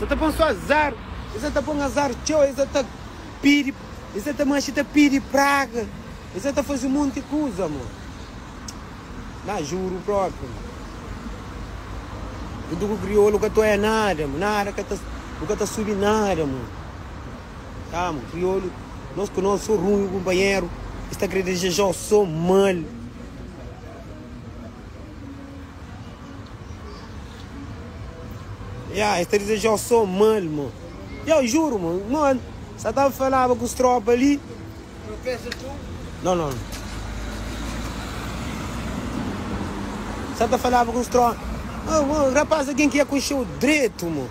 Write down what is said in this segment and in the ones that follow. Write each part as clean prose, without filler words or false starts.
Sa ta pon so azar. Es sa ta pon azar txeu, es sa ta pidi, es sa ta manxe ta pidi praga, es sa ta faze un monti kuza, mo. Na juru propi, mo. Juntu ku kriolu ka ta oia nada, mo. Nada ka ta, bu ka ta subi nada, mo. Tá, mo, kriolu, nos ku nos so runhu kunpanheru, es ta kre deseja-u so mal. Ya, es ta dizejau so mal, mo. Ya, juro, mo. Mo, sa ta falaba ku tropa li. Não, não. Sa ta falaba ku tropa. Oh, mo, rapaz, alguém que ia conheceu direito, mo.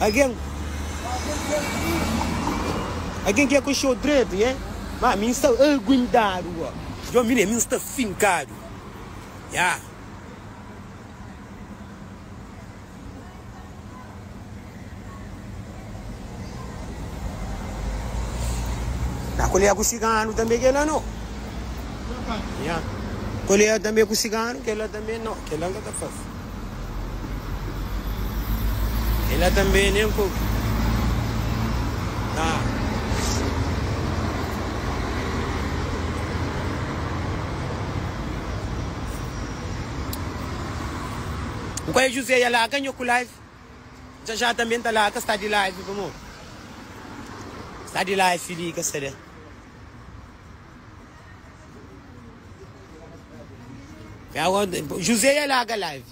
Alguém. Alguém que ia conheceu direito, yeah? Mas mim está aguentado, ó. Eu, mim está fincado. Ya. Na kolea ku ciganu tanbe kela no. Ya. Kolea tanbe ku ciganu kela tanbe no. Kela nka ta fasi. Kela tanbe nen ku. Ah. Nkoia José ya larga nho ku live Já já também ta larga sta di live pamo sta di live li ka sta de José ya larga live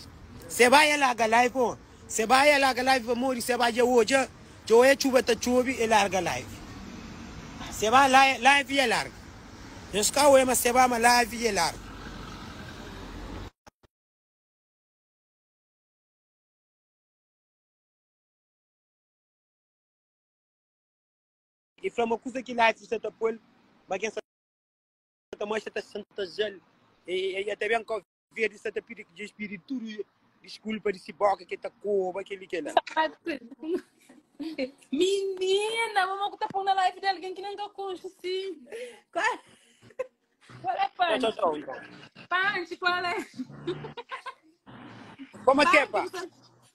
Seba ya larga live pô Seba ya larga live pamodi Seba dja odja dja oia txuba ta txobi e larga live Seba live ya larga Nhos ka oia ma Seba ma live ya larga. E fla ma kuza ki life sta ta pol ma gen sta ta mostra ta xantajal e e ta ben kau verdi sta ta pidi dja pidi tudu diskulpa di si boka ke ta koba keli kela. Menina, mama ku ta pon na live de alguém que nem ka conxi sim. Qual, qual é Tchau, Panchi? tchau, tchau, então. Panchi, qual é? Como é que é, Panchi, pá? você,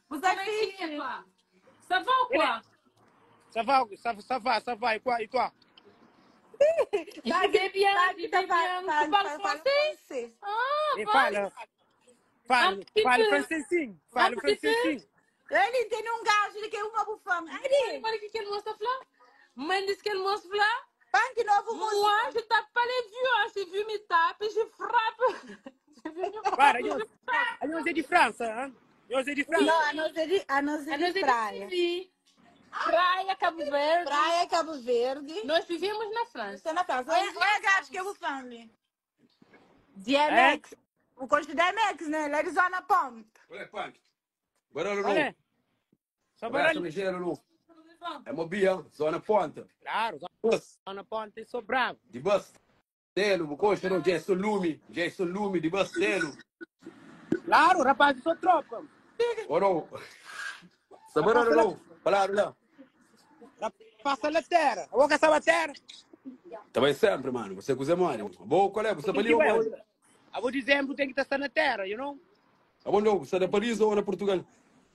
Você como é que é, fixe. pá? Ça va ou Ele, quoi? ça va, ça, ça va, ça va, e quoi, e toi? Je vais bien, Tá je vais tá fala, bien. Tu fala, parles fala, fala français? francês. Ah, E vai. fala, Un fala, petit fala peu. francês sim, Un fala petit francês peu. sim. Ele tem um gajo de que é uma bufão. Olha, Ari, olha o que que ele mostra lá. Mãe disse que ele mostra lá. punk novo Moi, música. je tape pas les vues, hein. Si vu me tape, je frappe. Si vu me Para, frappe, je nós, frappe. a nós é de França, hein? Nós é de Não, França. a nós é de, a nós é A de nós é de praia. TV. Praia, Cabo Verde. Praia, Cabo Verde. Nós vivemos na França. Está na França. Olha, olha gajo que é bufão ali. É? DMX. O coach DMX, né? Ele é de Zona Ponte. Olha, Punk. Bora, Lulu. Olha, só Abraço, baralho. ligeiro, Lulu. É Mobia, zona ponta. Claro, Bus, zona ponta, eu sou bravo. de Bastelo, Bucoxa, não, Jason Lume, Jason Lume, de Bastelo. Claro, rapaz, eu sou tropa. Oro. Sabara, Rapaz, ela, Lulu. Falaram lá. rapaz, ela terra. Eu vou caçar a terra. Também sempre, mano. Você que usa mano. Boa, qual é? Você Tem para que ali, vai. mano. Eu vou dezembro tem que estar na terra, you know? Ah, bom, não. Você é de Paris ou na Portugal?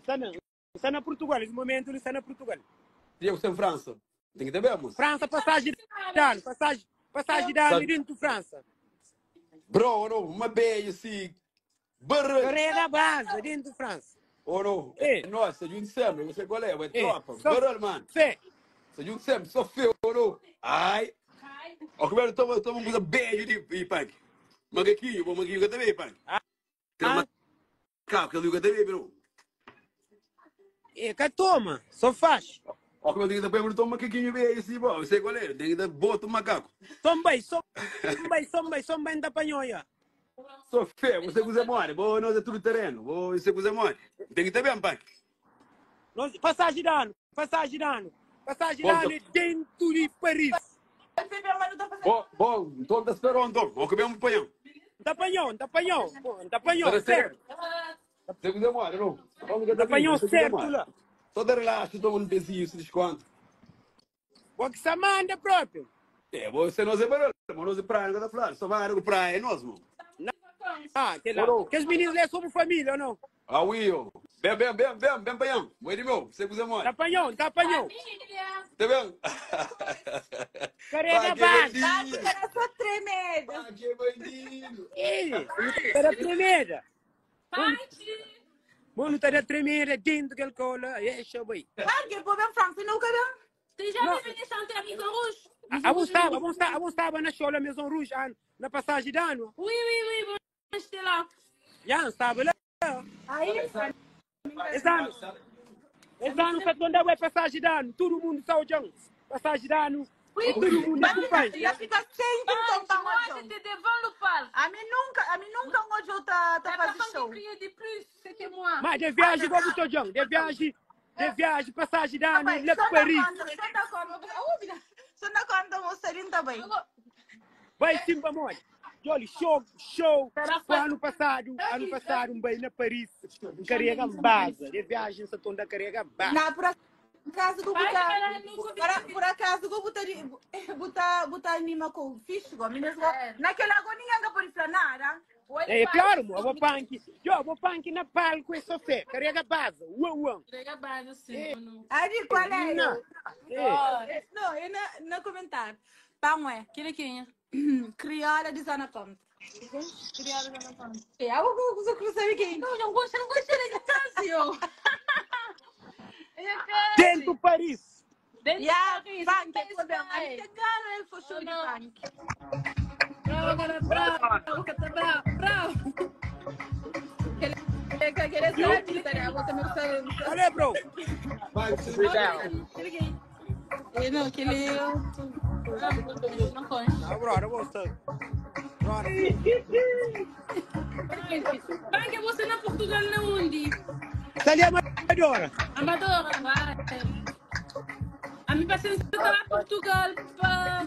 Está na, está na Portugal, nesse momento ele está na Portugal. E eu, você em França. Tem que ter bem, moço. França, passagem de ano, passagem, passagem de ano dentro de França. Bro, oro, uma beia assim. Barra. Carrega a base dentro de França. Oro. É. Nossa, junto sempre. Você qual é? É É, tropa. só Barra, mano. fé. Você junto sempre. Só feio, oro. Ai. Ó, primeiro toma, toma uma coisa bem de e punk. Macaquinho, bom macaquinho que também, punk. Ah, Tem macaco, que ele também, bro. é, que toma, só faz. Ó, como eu tenho que dar toma macaquinho bem assim, bom. Você qual é? Tem que dar bota o macaco. Sombai, sombai, sombai, sombai da panhoia. Só feio, você que usa mole. Bom, nós é tudo terreno. Bom, você que usa mole. Tem que ter bem, punk. Nós, passagem de ano, passagem de ano. Passagem de Bom, ano é dentro de Paris. Bom, bom, então tá esperando, então. Vou comer um panhão. Da panhão, da panhão, da panhão, Para certo. Você que usa mole, não? Vamos que Da tá panhão você que usa certo mole. lá. Só de relaxo, toma um pezinho, se desconto. Bom que se manda próprio. É, você não é barulho, mas nós é praia, não tá falando. Só vai na praia, é nós, mano. Ah, que lá. Oro. Que os meninos lá somos família ou não? Ah, oui, ó. Ben, ben, ben, ben, ben panha-m. Bo é di meu, se kuza modi. Ta panha-u, N ta panha-u. Família. Ta ben? Karega Pá, que é base. Pá, que bandido. era só tremeda. Pá, que é bandido. Ih, nu ta da tremeda. Pati. Bom, nu ta da tremeda dentro kel kola. Eixa, bai. Pá, que pô bem França, não cada. Tem já Não. me vende chanter a Maison Rouge? A bom estava, a bom estava, a bom estava na show la Maison Rouge, na passagem de ano. Oui, oui, oui, bom, j'étais lá. Já, estava lá. Aí, Esse ano, esse ano que quando é passagem de ano, todo mundo está olhando. Passagem de ano, Oui, todo mundo acompanha. já fica sempre então Pati, tá moi, um j'étais devant le palco. A mim nunca, a mim nunca um hoje tá tá La fazendo personne show. qui criait de plus, c'était moi. Mas de viagem, igual o John, de viagem, passagem de ano, Bem, lá só dá Paris. conta, só dá conta. Só dá conta, moçarinho tá bem. Vai sim, mole. Jolly, show, show. Foi ano passado, um bem na Paris, carrega base. De viagem, só da carrega base. Não, por acaso vou Vai, botar, caralho, nunca vi. por acaso vou botar, botar, botar anima com fixe, go, meninas, go. Naquela agonia não pode falar nada. É claro, mo, vou punk. Eu vou punk na palco e só fé. Carrega base. Uau, uau. Carrega base, sim, mano. Aí qual é? Não. É. Não, eu não, não comentar. Pão é. Quem é quem é? Crioula de Zona Ponte. Crioula de Zona Ponte. É, eu vou cruzar aqui. Não, não gosto, não gosto de Cássio. Dentro do Paris. Dentro Yeah, Paris, punk, dentro problema. A Paris. gente ganha, ele foi show de Não. punk. Bravo, agora, bravo, bravo, bravo. Querer ser artista, né? Vou também gostar. Olha, bro. Vai, Não, que ele. Não consta. Não, bro, eu vou estar. Bro. Vai que você na Portugal não onde? Tá ali a Amadora. Amadora, vai. A mim passei lá Portugal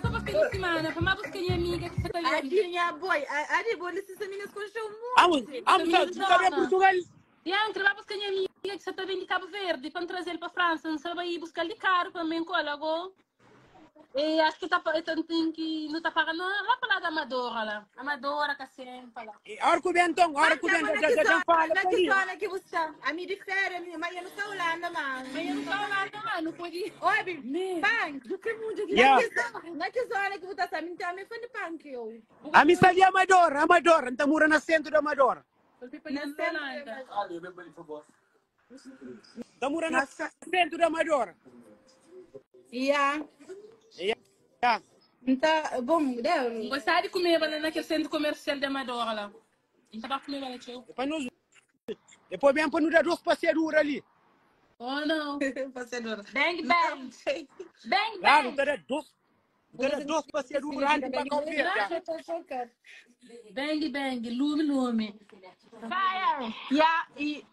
só para fim de semana, para mais buscar minha amiga que você tá A vendo. minha boy, a de boa, esses meninas com show Vamos, muito. vamos, tá bem Portugal. E vai buscar minha amiga que você tá vendo de Cabo Verde, para trazer ele para França, não sabe ir buscar de caro para mim, cola agora. E acho que tá, então tem que não tá pagando lá para lá da Amadora lá. Amadora, que sempre lá. Hora que o Bentão, hora que o Bentão, já já fala Na para que ali. zona que você está? A minha de férias, mas eu não sou Holanda, mano. Mas eu não tô lá, não, não pode ir. Oi, punk. Yeah. Na que zona que você está? Me também foi de punk, eu. A mim está ali Amadora, Amadora, então mora no centro da Amadora. Está morando no centro da Amadora. Yeah. Yeah. Então, bom, deu. Gostava de comer banana naquele centro comercial da Amadora lá. Então vai comer banana, tio. Depois nós, depois vem para nos dar duas passeaduras ali. Oh, não. Passeadora. Bang, bang. Bang, Lá, não bang. dá duas, não dá duas passeaduras antes para comer. Eu tô chocada. Bang, bang. Lume, lume. Fire. Yeah, e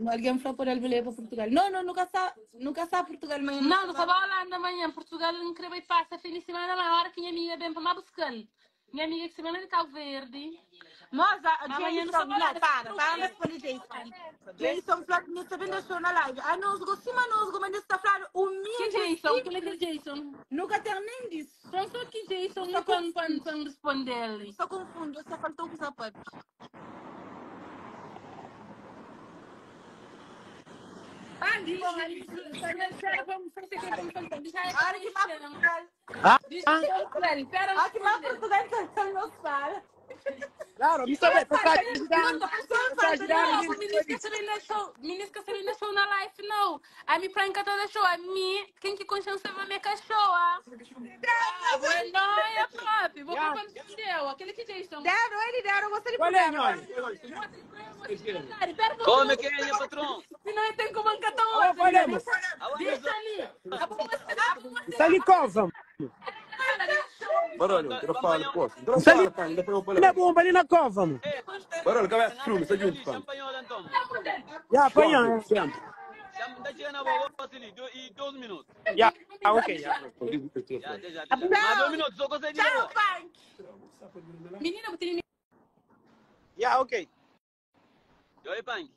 alguém falou por ele para Portugal. Não, não, nunca sa, nunca sa Portugal, mas Não, não só vai Holanda amanhã. Portugal não queria ir passa fim de semana, mas a hora que minha amiga vem para me buscar. Minha amiga que se vem de Cabo Verde. Moça, Amanhã não Jason, só vai não, Holanda. para, para responder Jason. Jason falou que não sabendo show na live. Ah, não, cima não, mas está falando o Que meu Jason? Que é Jason? Nunca tem nem disso. Só só que Jason não quando quando responder. Só confundo, só faltou com o sapato. A hora que vai Portugal, Ah, a hora que vai Portugal, então não se fala. claro, me sabe, passagem de ano, passagem de ano. Menino que sabendo show na life, não. A mi pranca toda show. A mim, quem que consciência vai me cachorra. Bueno, é próprio. Vou para o Aquele que Jason. Deram, ele deram, você de Qual é, nós? Como é que é, meu patrão? Se não tem como encantar Alô, falemos. Deixa ali. Está ali cova. Barulho, eu falo, pô. Eu Está ali falo, pá, depois eu na falo. bomba, ali na cova, mano. Barulho, cabeça frume, está junto, pá. Já, apanha. Sempre. Tá chegando a boa, ali, e 12 minutos. Já, ok, já. Já, já, já. Mais 2 minutos, só consegue. Tchau, punk. Menina, eu tenho Já, ok. Oi, Punk.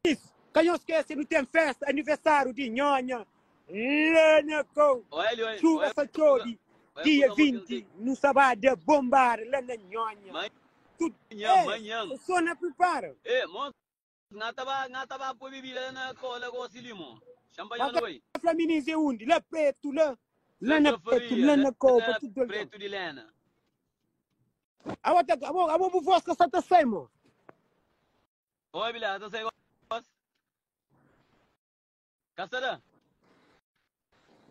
Isso. Quem não esquece, não tem festa, aniversário de Nhonha. Lá na com. Olha, olha. Chuva Sachodi, dia 20, no sábado, bombar lá na Nhonha. Mas Tudo. Manhã, Ei, manhã. só na prepara. Eh, moço, ngata ba, ngata ba pôr bebida na cola gosto de limão. Champanhe Mas não vai. Fluminense é onde? Lá preto, lá. Lá na preto, Faria, lá na Copa, na tudo. Preto de Lena. A outra, a boa, a boa voz que só tá sem, mo. Oi, Bilha, tá sem gosto. Caçada,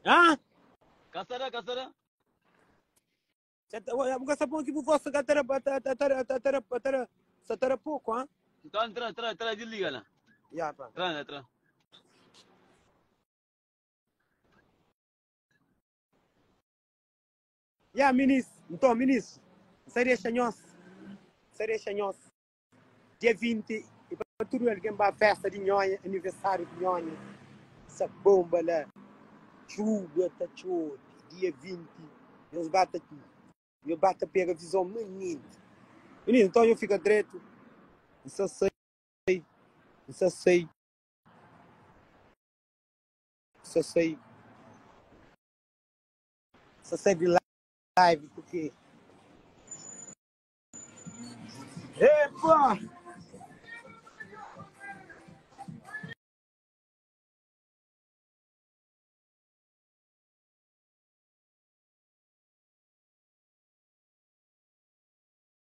Hã? caçada, caçada. Buka sapão aqui, voz que tá tá tá tá tá tá pouco, hã? Então, tra, tra, tra, desliga lá. Ya, pá. Tra, tra. Ya, ministro. Então, ministro. Sai deixa nós. Sai deixa nós. Dia 20, e para tudo alguém vai festa de nhonha, aniversário de nhonha. Essa bomba lá. Chuva, tá chove. Dia 20, eles batem aqui. Eu bato pega visão menino. Menino, então eu fico direito. Só sei. Só sei. Só sei. Só sei de live porque. Epa!